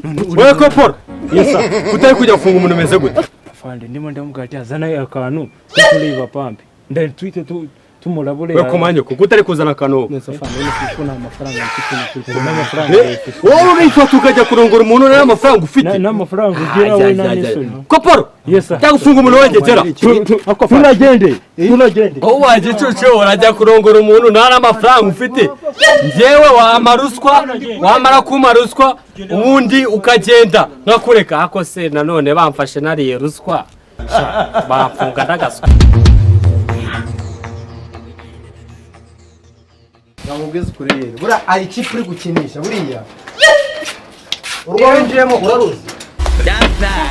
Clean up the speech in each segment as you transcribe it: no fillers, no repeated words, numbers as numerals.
Wowe koporo, utari kujya gufunga umuntu umeze gute? Afande, ndimo ndamubwira ati azana akantu ko kureba pampe, ndari twite tumurabure. We komanye, kuko utari kuzana akantu. Nese afande, none ko nta mafaranga mfite, ni n'amafaranga mfite. Wowe urifata ukajya kurongora umuntu nta mafaranga ufite? N'amafaranga ugira we, nta n'isoni. Koporo! Yes sir. Cyangwa ufunga umuntu wengekera. Tunagende, tunagende. Wowe wagicucu, urajya kurongora umuntu nta n'amafaranga ufite. Njyewe wampa ruswa, wamara kumpa ruswa ubundi ukagenda nkakureka. Ako se nanone bamfashe nariye ruswa, sha, bamfunga ndagaswa. Namubwiza ukuri rero, buriya hari ikipe uri gukinisha, buriya urwo winjiyemo uraruzi.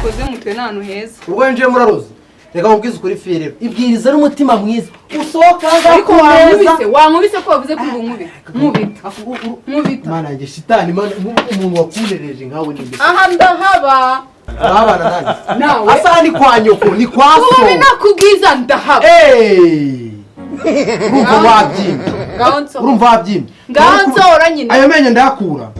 Koze mutwe ni ahantu heza. Urwo winjiyemo uraruzi. Reka mubwize ukuri fiye rero, ibwiriza n'umutima mwiza usohoka ahangaha Ariko ku meza. wankubise, wankubise ko wavuze ko ngo nkubita, nkubita, nkubita. Mana yanjye, shitani, mana, umuntu wakunereje nkawe ni mbese. Aha ndahaba. Urabana nanjye. Nawe. Asa ni kwa nyoko, ni kwa so. Ubu nakubwiza ndahaba. Hey! Urumva wabyimbye. Ngaho nsohora. Urumva wabyimbye. Ngaho nsohora nyine. Ayo menyo ndayakura,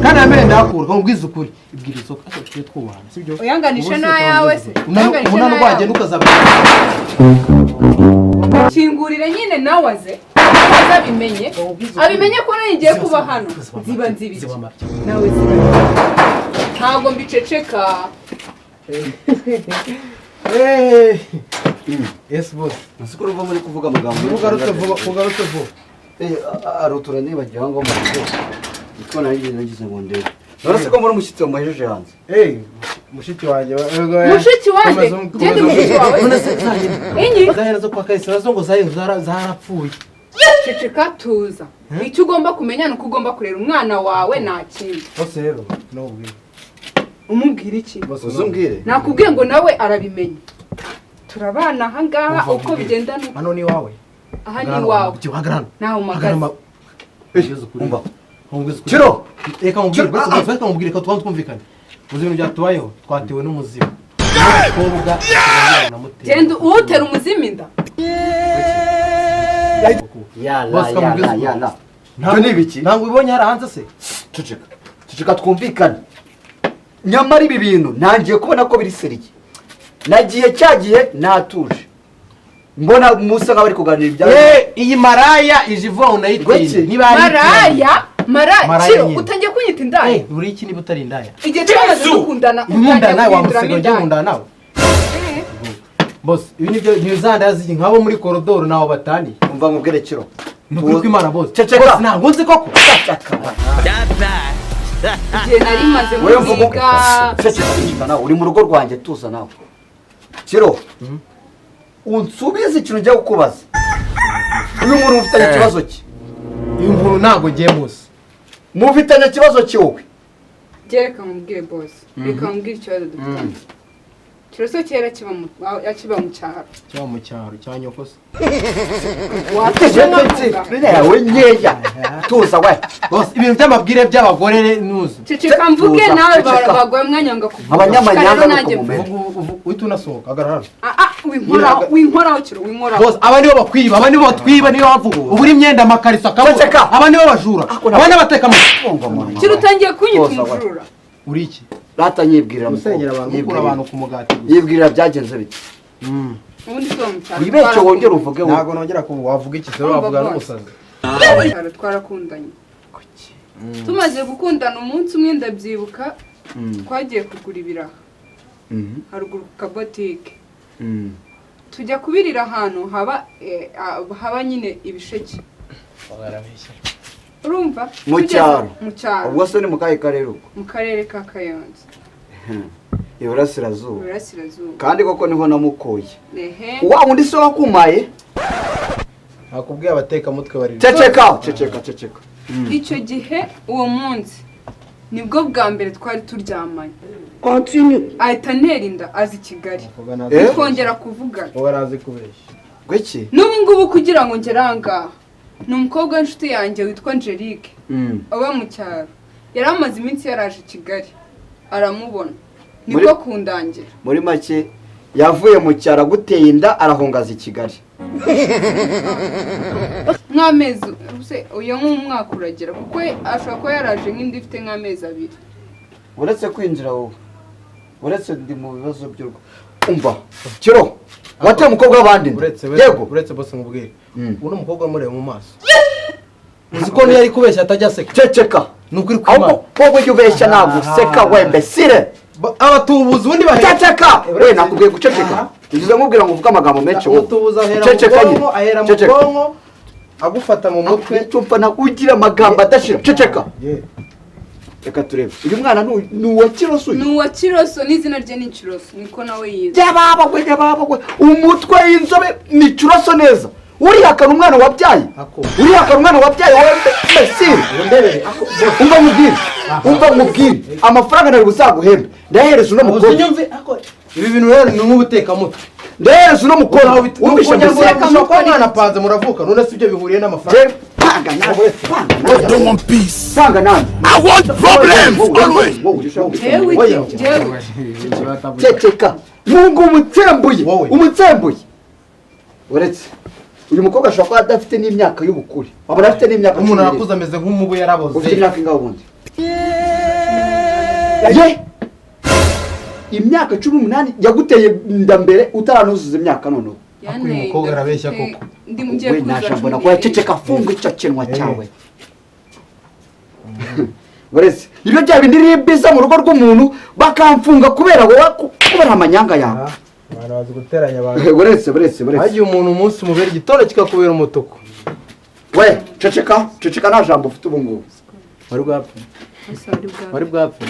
kandi ayo menyo ndayakura. Kamubwiza ukuri, ibwira isoko ariko tujye twubahana, sibyo? Uyanganishe n'ayawe se? Uyanganishe Umunani n'ayawe. wagenda ukazaba Kingurire nyine nawe aze, aze abimenye, abimenye ko nanjye ngiye kuba hano. Nziba nzibiki nawe ziba, ntabwo mbiceceka. Yes boss. Ese ko uruva muri kuvuga amagambo? Ugarutse vuba, ugarutse vuba. Arutura nibagiwe aho ngaho mu rugo. Nitwo nari nagize ngo ndebe. None se ko muri umushyitsi wamuhejeje hanze? Eh, mushiki wanjye. Mushiki wanjye? Ngende mushiki wawe? None se zahera Inyi. Zahera zo kwa Kahise nazo ngo zahera zarapfuye. Ceceka, tuza. Icyo ugomba kumenya ni uko ugomba kurera umwana wawe, nta kindi. Bose rero n'ubwire. Umubwira iki? Uzumbwire. Nakubwiye ngo nawe arabimenya, turabana aha ngaha uko bigenda ni uko. Hano ni iwawe. Aha ni iwawe. Hagarara. Nawe umagaze. Umva. Umva. Kiro! Reka mubwire. Kiro! Bose bose, reka mubwire ko twaba twumvikane. Uzi ibintu byatubayeho, twatewe n'umuzimu. Umukobwa namuteye. Genda uwutera umuzimu inda. Yala, Bose kamubwiza yala, ukuri. yala. Ibyo ni ibiki? Ntabwo ubibonye hari hanze se? Ceceka. Ceceka twumvikane. Nyamara ibi bintu ntangiye kubona ko biri sérieux. Nagiye cya gihe natuje. Mbona Musa nk'abari kuganira ibya Eh, iyi maraya ije ivuga ngo nayiteye. Gweki. Niba ari Maraya, maraya. Maraya Kiro, nyine. utangiye kunyita indaya? Eh, uri iki niba utari indaya? Igihe twamaze dukundana, Nkundana utangiye nawe guhinduramo wamusiga njye indaya. nkundana nawe. Boss, ibi nibyo ni za ndaya ziki nk'abo muri koridoro naho bataniye. Umva nkubwire, Kiro. Ni ukuri kw'Imana, boss. Ceceka. Boss, ntabwo nzi koko. Igihe nari maze Wowe mvugo. muziga. Ceceka, ceceka nawe. Uri mu rugo rwanjye, tuza nawe. Kiro. Unsubize ikintu njya kukubaza. Uyu muntu mufitanye ikibazo ki? Uyu muntu ntabwo ngiye muzi. Mufitanye ikibazo ki wowe? Njye reka mubwire, boss, reka mubwire ikibazo dufitanye. Kiroso kera kiba mu akiba mu cyaro. Kiba mu cyaro cya nyoko se? Watuje nkavuga. Yawe nkeya. Tuza we. Boss, ibintu by'amabwire by'abagore nuzi. Ceceka mvuge. Tuza, Nawe ceceka. baguha umwanya ngo kuvuga. Abanyamanyanga Rero nanjye nuko mvuge. mumera. Uhita unasohoka, hagarara hano. Ah ah, winkoraho, winkoraho kiro, winkoraho. Boss, aba nibo bakwiba, aba nibo batwiba, niyo mpamvu ubura imyenda, amakariso akabura. Ceceka. Aba nibo bajura. Ako Aba n'abatekamutwe. Umva mama. Kiro, utangiye kunyita Tuza we. umujura. Uri iki? Rata nyibwirira Gusengera abantu, gukura abantu ku mugati gusa. Yibwirira byagenze bite? Ubundi tuba mu cyaro. Wibeshye wongere uvuge wowe. Ntabwo nongera kuba wavuga iki se, Urumva wavuga boss. n'umusazi. Mu cyaro twarakundanye. Tumaze gukundana, umunsi umwe ndabyibuka twagiye kugura ibiraha haruguru ku kabotike, tujya kubirira ahantu haba haba nyine ibisheke, urumva? Mu Tugeze cyaro. Mu cyaro. Ubwo se ni mu kahe karere ubwo? Mu karere ka Kayonza. Iburasirazuba. Iburasirazuba. Kandi koko niho namukuye. Ehe. Wa wundi se wakumaye? Nakubwiye abatekamutwe bari. Ceceka, ceceka, ceceka. Icyo gihe, uwo munsi nibwo bwa mbere twari turyamanye, ahita antera inda, aza i Kigali. Eh? Twongera kuvugana. Wowe arazi kubeshya. Gweki? N'ubu ngubu kugira ngo ngere aha ngaha, ni umukobwa w'inshuti yanjye witwa Angelique uba mu cyaro, yari amaze iminsi yaraje i Kigali, aramubona, nibwo kundangira. Muri make yavuye mu cyaro aguteye inda, arahungaza i Kigali. Nk'amezi se, uyu nk'umwaka uragera, kuko ashobora kuba yaraje nk'indi ifite nk'amezi 2. Uretse kwinjira wowe, uretse ndi mu bibazo by'urugo. Umva Kiro, wateye umukobwa w'abandi inda. Uretse Yego. Uretse bose nkubwire, uno mukobwa mureba mu maso, uzi ko niyo ari kubeshya atajya aseka. Ceceka. Ni ukuri kw'Imana. Ahubwo wowe ujya ubeshya ntabwo useka, wembe sire. Abatubuzi ubundi bahera. Ceceka we, nakubwiye guceceka. Ugize nkubwira ngo uvuge amagambo menshi wowe. Umutubuzi ahera mu Ceceka nyine. bwonko, ahera mu Ceceka. bwonko, agufata mu mutwe. Icyo mfa ugira amagambo adashira. Ceceka. Yeah. Reka turebe uyu mwana ni uwa Kiroso uyu. Ni uwa Kiroso, n'izina rye ni Kiroso, niko nawe yitwa. Yababa we, yababa we, umutwe y'inzobe ni Kiroso neza. Urihakana umwana wabyaye. Ako. Urihakana umwana wabyaye wowe mbesire. Ndebere ako boss. Umva nkubwire, umva nkubwire, amafaranga nari buzaguhembe ndayahereza uno mukobwa. Uzinyumve ako, ibi bintu rero ni nk'ubutekamutwe. Ndayahereza uno mukobwa, wumvishe mbese? Ushobora kuba mwanapanze muravuka, none si ibyo bihuriye n'amafaranga? Je, panga nanjye, panga nanjye. I don't want peace. Panga nanjye. I want problems always. Jewe. Oya. Jewe. Ceceka nkungu, umutsembuye. Wowe. Umutsembuye. Uretse uyu mukobwa ashobora kuba adafite n'imyaka y'ubukure, wabona afite n'imyaka Umuntu 17. arakuze ameze nk'umubu, yaraboze. Ufite imyaka ingahe ubundi? Ye, imyaka 18 yaguteye inda mbere utaranuzuza imyaka noneho. Ako uyu mukobwa arabeshya koko. Ndi mugiye We kuzuza nta jambo cumi nakuba. n'irindwi. Ceceka, funga icyo kinwa cyawe. Uretse ibyo bya bindi biza mu rugo rw'umuntu bakamfunga kubera wowe, kubera amanyanga yawe. Abantu bazi guteranya abantu. Uretse, uretse, uretse. Hagiye umuntu umunsi umubera igitondo kikakubera umutuku. We ceceka, ceceka, nta jambo ufite ubu ngubu. Wari bwapfe. Ese wari bwawe. Wari bwapfe.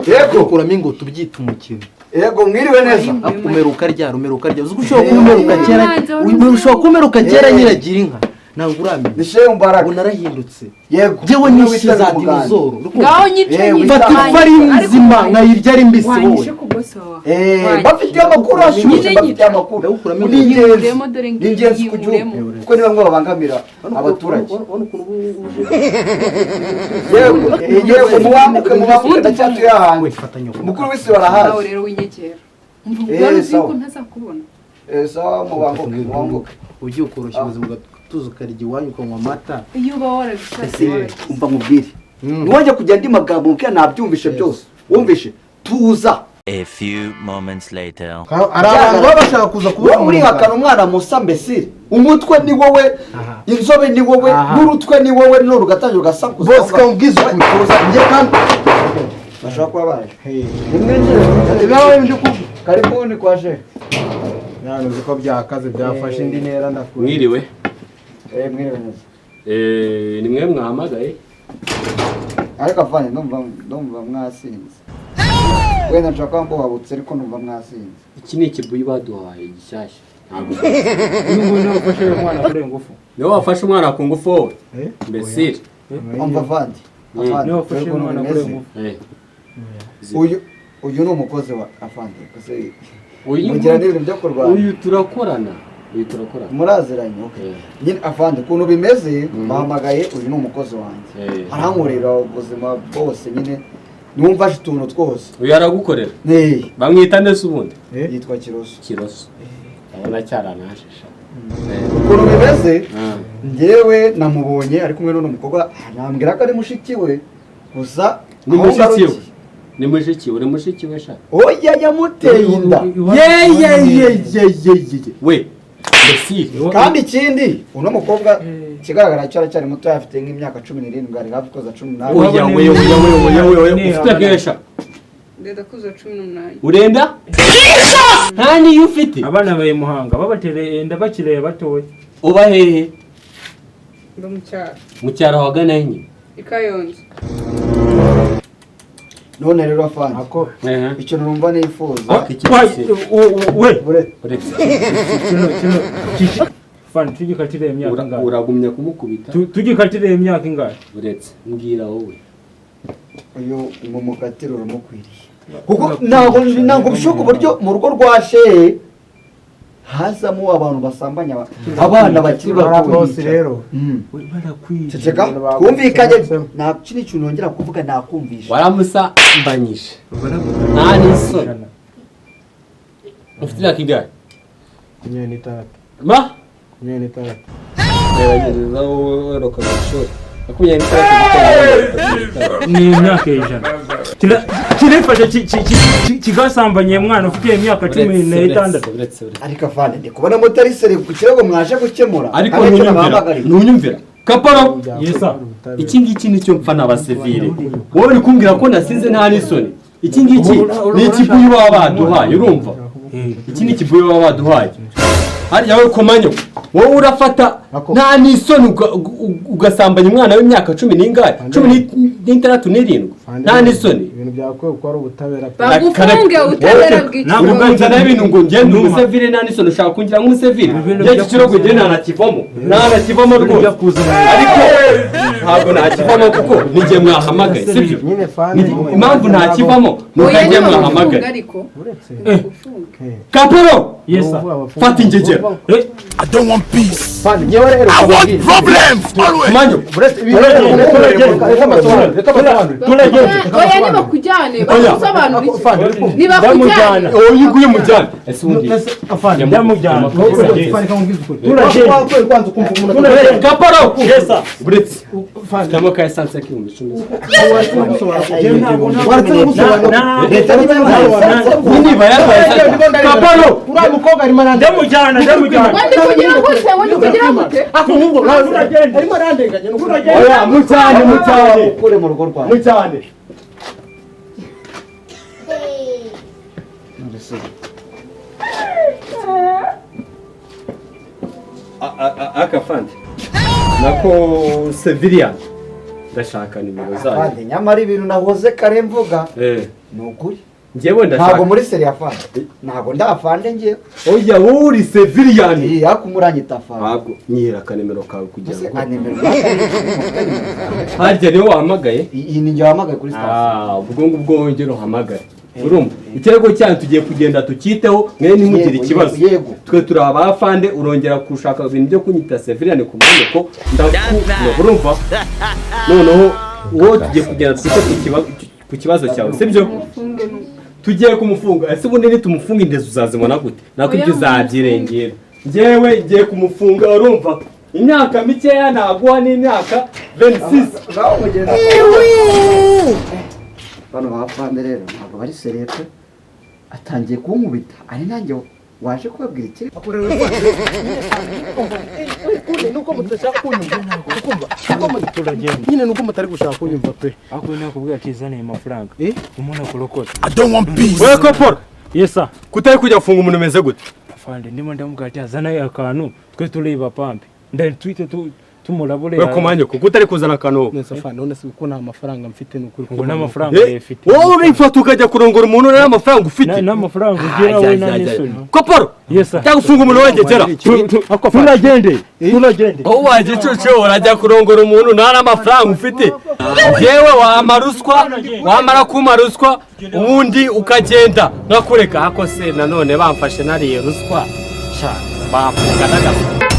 Yego. Ukuramo ingoto ubyita umukino. Yego, mwiriwe neza. Umeruka ryari? Umeruka ryari? Uzi ko ushobora kuba umeruka kera, ushobora kuba umeruka kera nyiragira inka, ntabwo uramenya. Ni Shehu Mbaraka. Ubu narahindutse. Yego. Njyewe Niwe nishe witabye za umuganda. dinozoro. Ngaho nyice. Yewe, Nyine. Mfata ifu ari nzima nkayirya ari mbisi wowe. Wanyishe ku bosi wawe. Eh, bafitiye amakuru ashyushye. Nyine. Bafitiye amakuru. Ndawukuramo. Ni ingenzi. Yikuremo dore Ni ingenzi ku gihugu, yikuremo. kuko ni bamwe babangamira abaturage. Urabona ukuntu ubu uje. Yego, yego, mubanguke, mubanguke, ndacyatuye ahantu. We fata nyoko. Mukuru w'isi Nawe barahazi. rero winyegera. Umva, Eh, wari uzi sawa. yuko ntazakubona. Eh, sawa, mubanguke, mubanguke. Ugiye ukoroshya ubuzima, ugatuza, ukarya iwanyu, ukanywa amata. Iyo uba warabishatse warabigize. Umva nkubwire, ntiwajya kujya andi magambo mubwira, nabyumvishe byose, wumvishe, tuza. A few moments later. Hari abantu baba bashaka kuza kubuza. Wowe urihakana umwana musa mbesire, umutwe ni wowe, inzobe ni wowe, Aha. n'urutwe ni wowe, none ugatangira ugasakuza. Bose kamubwiza ukuri, njye kandi Bashobora kuba baje. Nimwinjire. Ibibaho byo kuvuga. Karibuni kwa shehe. Ntabwo uzi ko byakaze, byafashe indi ntera, ndakure. Mwiriwe. Eh, mwiriwe neza. Ni mwe mwahamagaye? Ariko afanye, ndumva mwasinze. Wenda nshobora kuba mbuhabutse, ariko numva mwasinze. Iki ni ikibuyi baduhaye gishyashya, ntabwo. Uyu nguyu niwe wafashe uyu mwana kuri ngufu. Niwe wafashe umwana ku ngufu wowe? Eh? Mbesire. Umva avandi, afande, Niwe wafashe dore ukuntu umwana kuri bimeze. ngufu. Eh. Uyu ni umukozi wa afande gusa. Uyu Mugira n'ibintu byo kurwana. Uyu turakorana, uyu turakorana. Muraziranye, okay. Eh. Nyine afande, ukuntu bimeze, bahamagaye uyu ni umukozi wanjye. Eh. Arankorera ubuzima bwose nyine, niwumva aje utuntu twose. Uyu aragukorera? Eh. Bamwita nde ubundi? Yitwa Kiroso. Kiroso, ndabona cyaranashisha. Ukuntu bimeze, njyewe namubonye ari kumwe n'uno mukobwa, nambwira ko ari mushiki we gusa. Ni Aho mushiki we? ngarukiye. Ni mushiki we? Ni mushiki we sha? Oya, yamuteye inda. Ye ye ye ye ye ye we, mbesire. Kandi ikindi, uno mukobwa ikigaragara cyo aracyari muto, afite nk'imyaka 17, ari hafi koza 18. Oya we, oya we, oya we, oya, ufite kesha? Ndenda kuzuza 18. Urenda nta niyo ufite. Abana bayi Muhanga babatereye inda bakiri batoya. Uba hehe? Mba mu cyaro. Mu cyaro ahagana he nyine? I Kayonza. None rero afande, Ako. ikintu numva nifuza. We. Uretse. Kino kino fani tugikatire imyaka ingahe? Uragumya kumukubita. Tugikatire imyaka ingahe? Uretse, mbwira wowe. Uyu mumukatire uramukwiriye, kuko ntabwo bishoboka uburyo mu rugo rwa shehe hazamo abantu basambanya abana bakiri bato. Bose rero. Barakwiye. Ceceka, twumvikanye, nta kindi kintu nongera kuvuga, nakumvisha. Waramusambanyije nta n'isoni. Ufite imyaka ingahe? 26. Ma? 26. Gerageza wowe weruka mu ishuri 26. Ni imyaka 100. Kirifashe kigasambanye mwana ufite imyaka 16. Uretse, uretse. Ariko afande, ndi kubona mutari sérieux ku kirego mwaje gukemura. Ariko Kandi icyo ntunyumvira, nabahamagariye. ntunyumvira, kaparo. Yes sir. Iki ngiki nicyo mpfa n'abasivile. Wowe uri kumbwira ko nasinze, nta n'isoni. Iki ngiki ni ikibuyu baba baduhaye, urumva? Iki ni ikibuyu baba baduhaye harya. Wowe komanyo, wowe urafata nta n'isoni ugasambanya umwana w'imyaka cumi n'ingahe, 16, 7, nta n'isoni. Ibintu byakwiye kuba ari ubutabera pe. Bagufunge, ubutabera bw'iki? Ntabwo Uri kunzanaho ibintu ngo ngende umusevire, nta n'isoni, ushaka kungira nk'umusevire. Ibintu Njye byo iki kirego njye ntanakivamo, ntanakivamo rwose. Ariko ntabwo nakivamo kuko nijye mwahamagaye, sibyo? Nyine fande. Impamvu ntakivamo ni uko Oya, njye nibagufunge mwahamagaye. Ariko Uretse. bagufunge. Kaporo, Yes sir. fata ingegera. I don't want peace. Fande, ngewe rero I want problems always. Manyo. Uretse ibi, reka mbasobanurire, reka mbasobanurire. Oya, nibakujyane bagusobanura iki? Fande, uri kumva? Nibakujyane. Oya, uguye mujyane. Ese ubundi Afande, Ndamujyana. Fande, kamubwize ukuri. Turagenda. Wakwiye kwanza ukumva umuntu. Kaporo. Yes sir. Buretse, ufitemo ka essence k'10,000. Waretse gusobanura. Leta niba yabahaye essence. Niba yabaye essence, kaporo. Uriya mukobwa arimo arandenganya. Ndamujyana, ndamujyana. Wandi kugira gute? Wandi kugira gute? Ako nk'ubwo Turagenda. arimo arandenganya ni ukuri. Oya, mujyane, mujyane. Ukure mu rugo rwawe. Mujyane. Akafande, nako civilian, ndashaka nimero zanyu. Afande, nyamara ibintu nahoze kare mvuga ni ukuri. Njyewe ndashaka Ntabwo muri sérieux, afande, ntabwo ndafande ngewe. Oya, wowe uri civilian. Iyi yakumuranyita afande. Ntabwo nyihera akanimero kawe kugira Ese ngo akanimero? Harya niwe wahamagaye? Iyi ni njye wahamagaye kuri sitasiyo. Ah, ubwo ngubwo wongera uhamagare. Urumva, ikirego cyanyu tugiye kugenda tukiteho, mwe ntimugire Yego, ikibazo. yego. Twe turi abafande. Urongera gushaka ibintu byo kunyita civilian ku mwanya ko urumva. Noneho wowe tugiye kugenda twite ku kibazo cyawe, sibyo? Mufunge. Tugiye kumufunga. Ese ubundi nitumufunga indezo uzazibona gute? Nako ibyo Oya, uzabyirengera. Njyewe ngiye kumufunga, urumva, imyaka mikeya naguha n'imyaka 26. Ngaho mugenda. Bano bafande rero ntabwo bari sérieux pe. Atangiye kunkubita ari nanjye waje kubabwira ikiri. Nuko mudashaka kunyumva, ukumva nyine nuko mutari gushaka kunyumva pe. Ako nakubwira ati zana ayo mafaranga. Eh? Umuntu akurokora. I don't want peace. Wowe koporo, Yes sir. kutari kujya gufunga umuntu umeze gute? Afande, ndimo ndamubwira ati azana akantu twe tureba pampe. Ndari twite tumurabure. We komanye, kuko utari kuzana akantu. Nese afande, none se kuko nta mafaranga mfite, ni ukuri. Ngo nta mafaranga yifite. Wowe urifata ukajya kurongora umuntu nta mafaranga ufite. Nta mafaranga ugira we, nta n'isoni. Koporo. Yes sir. Cyangwa gufunga umuntu wengegera. Turagende. Turagende. Wowe wagicucu, urajya kurongora umuntu nta n'amafaranga ufite. Yewe, wampa ruswa, wamara kumpa ruswa ubundi ukagenda nkakureka. Ako se nanone bamfashe nariye ruswa, sha bamfunga n'agasa.